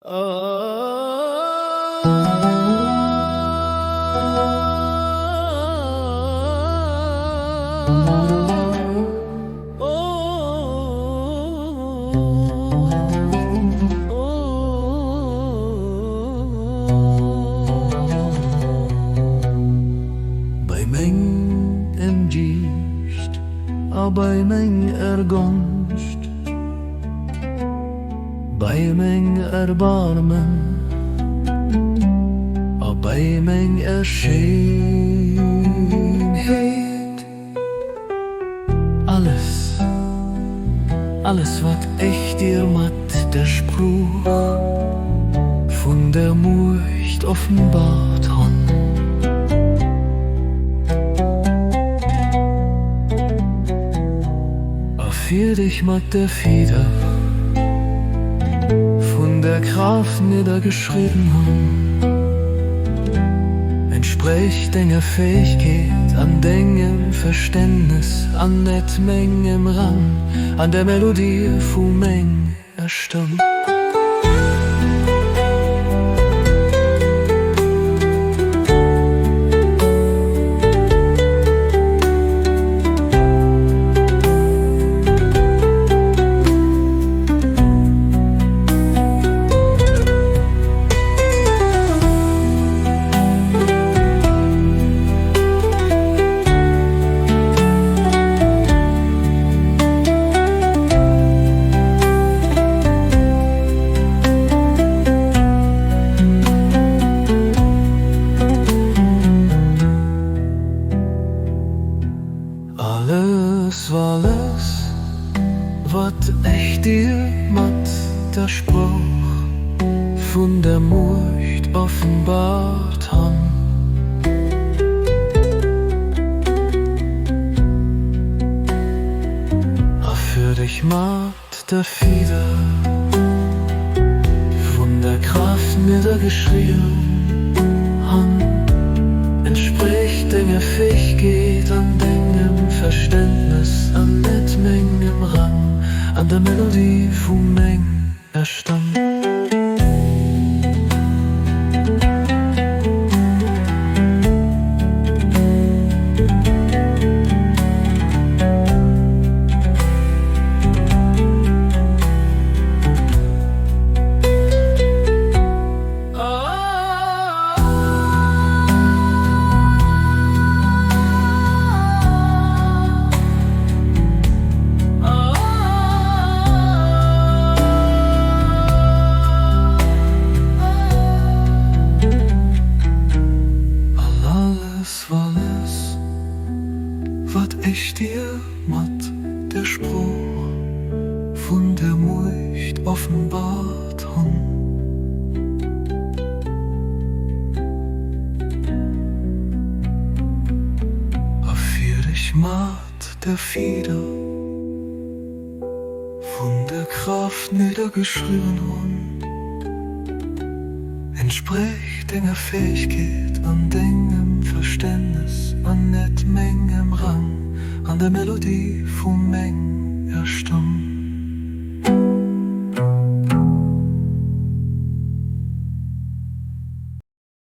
Bei mengem Giischt a bei menger Gonscht. Bei meng Erbarmen a bei menger Schéinheet. Alles, alles wat ech dir mat der Sprooch vun der Muecht offenbart honn. A fir dech mat der Fieder vun der Kraaft niddergeschriwwen hunn, entsprécht denger Fähigkeet an dengem Verständnes an net mengem Rang an der Melodie vu menger Stëmm. Alles, alles, wat ech dir mat der Sprooch vun der Muecht offenbart han. A fir dech mat der Fieder vun der Kraaft niddergeschriwwen han, entsprécht denger Fähigkeet an dengem Verständnes an net mengem Rang an der Melodie vu menger Stëmm. Alles, alles, wat ech dir mat der Sprooch vun der Muecht offenbart hunn. A fir dech mat der Fieder vun der Kraaft niddergeschriwwen hunn, entsprécht denger Fähigkeet an dengem Verständnes an net mengem Rang an der Melodie vu menger Stëmm.